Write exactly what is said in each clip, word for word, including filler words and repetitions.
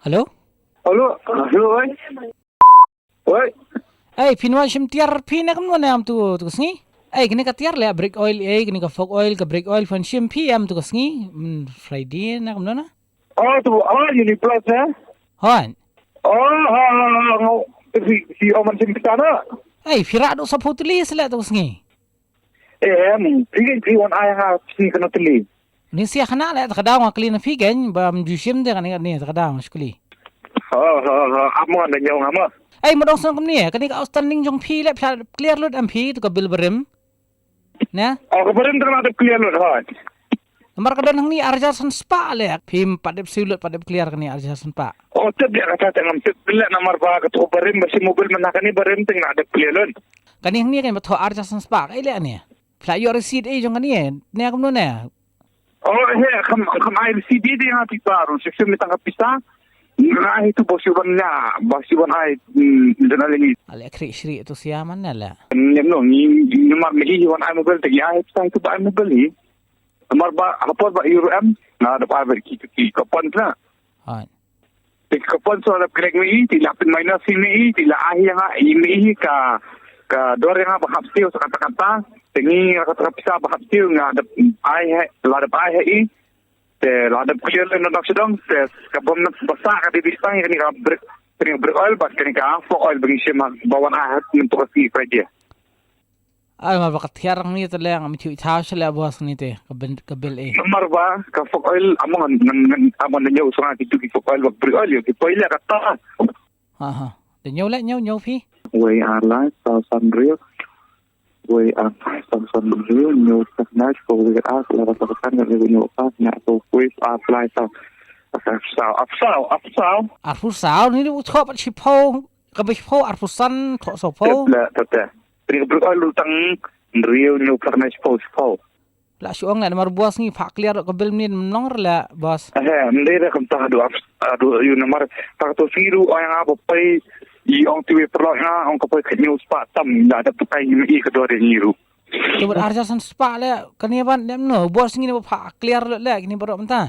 Hello? Hello, hello, oi. Oi. Ei, phin wan shim tiar phi na kumno ne em tu, tu ka sngi? Ei, kane ka tiar leh brake oil, ei, kane ka fork oil, ka brake oil phin shim phi em tu ka sngi. Hmm, Friday na kumno na? Oh, tu, oh, Uniplex, eh? Hooid. Oh, ha, ha, ha, ha. Phi, phi ong ban shim kita na? Ei, phi rah duh saphew tylli seh leh tu ka sngi. Em, phi, phi wan ai ha phi kano tylli. Ni sia khana leh ta ka daw nga kylli na phi kein, bym ju shim de kane, kane ta ka daw nga shu kylli. Ha, ha, ha, ap mo, da ñiew nga mo. Ei, ma dang sngewthuh kumne, kane ka outstanding jong phi leh phi la clear lut em phi tu ka bill barim? Ne? Oh, ka barim tang la dep clear lut, hooid. Namar ka don hangne ar hajar san spah leh, phim pat dep siew lut, pat dep clear kane ar hajar san spah. Oh, tip leh kata te ngam tip leh namar ba kato ka barim ba shim mobil mynta kane barim tang la dep clear lut. Kane hangne kein ba thoh ar hajar san spah, kaei leh ne? Phi la ïoh receipt ei jong kane, ne kumno ne? Oh, he, kam, kam ai receipt de, de nga phi ba, ru, shim, shim tang ka pisa. Nga hi tu ba shu wan nga, ba shu wan ai, hmm, dan ale ni. Ale khri shri tu sia man ne leh. Ni no, ni, ni mar ni hi wan ai mobil te, ya hi pisa tu ba ai mobil hi. Mar ba, hapor ba euro em, nga da ba ber ki, ki, ki, ka pon na. Hooid. Te ka pon so la krek me i, ti la pyn minus hi me i, ti la ahi nga i me i ka, ka dor nga ba hap siew sa kata kata. Te ngi nga kata ka pisa ba hap siew nga da ai he, la da ai he i. Te la da clear le na dok shidong, te ka bom na basa ka di di sang, kani ka brake, kani ka brake oil, ba kani ka fork oil ba ngi shim ha, ba wan ai ha, mynta ka sngi Friday. Ai, ma ba ka tiar ngi te leh, ngam ju thaw sha leh bos ngi te, ka bin, ka bill eh. Namar ba, ka fork oil, among ngan, ngan, among na ñiew song ki tu ki fork oil, ba brake oil, ki poi leh kata. Ha, ha. Da ñiew leh, ñiew, ñiew phi. Wei ar lai, saw san riel. Wei ar lai, saw san riel, ñiew sa nai, ko wei ar, la ba sa kan, ñiew ka, ña ko wei ar lai, saw. Ap saw, ap saw, ap saw. Arphew saw, ni u thoh pat shiphew, ka ba shiphew, arphew san, thoh sawphew. Tip leh, tip leh. Pynriew briew oi lu tang, hynriew ñiew phra nai shiphew, shiphew. La shu ong leh namar bos ngi phah clear ka bill mynnin ym long re leh bos. He, ym dei re kumta haduh ap, haduh ïa namar. Tang tu sngi ruh ong nga ba poi, i ong tu wei paralok nga, ong ka poi khatñiew spah tam, la dep pakai ngi ma i ka dor ïa ngi ruh. Te bad ar hajar san spah leh, kane ban leh mano, bos ngi ne ba phah clear leh, leh kine baroh mynta.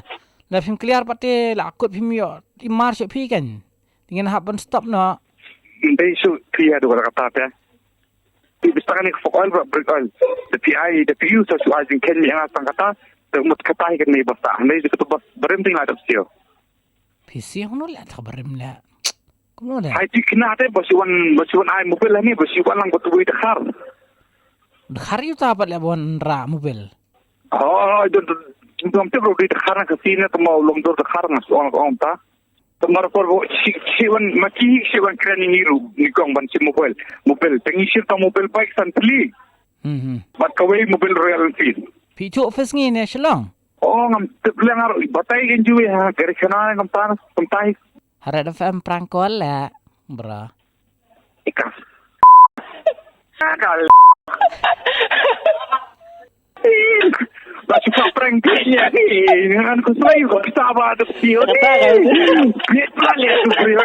La phim clear pat te, la kut phim ïoh, i mar sha phi kan. Te ngin hap ban stop noh. Ym dei shu phi haduh kata kata te. Phi bistang kane ka fork oil bad brake oil. Da phi ai, da phi use sa shu ai jingkheiñ ïa nga tang kata. Te mut kata hi kane basa. Hynrei da kata bas barim te nga dep siew. Phi siew kumno leh ta ka barim leh. Kumno leh. Hai ti kine te ba shu wan, ba shu wan ai mobil hangne, ba shu wan lang ba tu wei dkhar. Dkhar ïa uta pat leh ba wan rah mobil. Oh, don, don, don tip ruh dei dkhar na ka sien na tama u long dor dkhar na shu ong, ong ta. Tamar por bo, shi, shi wan, ma ki, shi wan kren ni ruh, ni kong ban shim mobil. Mobil, te ngi shim tang mobil bike san tylli. Hmm, hmm. Bad kawei mobil Royal Enfield. Phi tu office ngi ne Shillong? Oh, ngam tip leh nga ruh, batai kan ju ha, gari khana ngam tan, ngam tai. Ha Red F M prank call leh, bro. Ika. Akal. Ba shu ka prank kane ni. Ngan ku sai ko kita ba tu sio ni. Kata kan. Ni pale tu sio.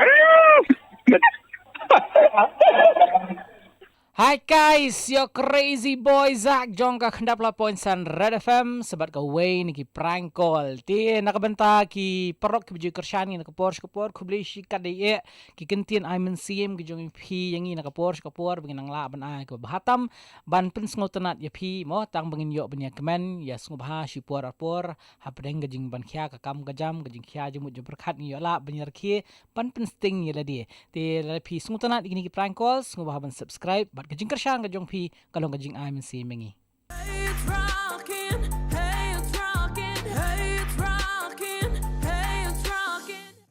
Hi guys, your crazy boy Zach jong ka khyndai phew phra point san Red F M, sa bad kawei na ki prank call. Te na ka bynta ki paralok kiba ju kyrshan ngi na ka por sha ka por, khublei shikatdei eh. Ki kyntien ai mynsiem ki jong phi ïa ngi na ka por sha ka por ba ngin nang lah ban ai kaba bha tam ban pynsngewtynnat ïa phi mo, tang ba ngin ïoh ban ïa kmen ïa sngewbha shi por ar por hapdeng ka jingban khia ka kam ka jam, ka jingkhia jingmut jingpyrkhat, ngi ïoh lah ban ïa rkhie ban pynsting ïa lade. Te lada phi sngewtynnat ïa kine ki prank calls, sngewbha ban subscribe bad ka jingkyrshan ka jong phi ka long ka jingai mynsiem ïa ngi.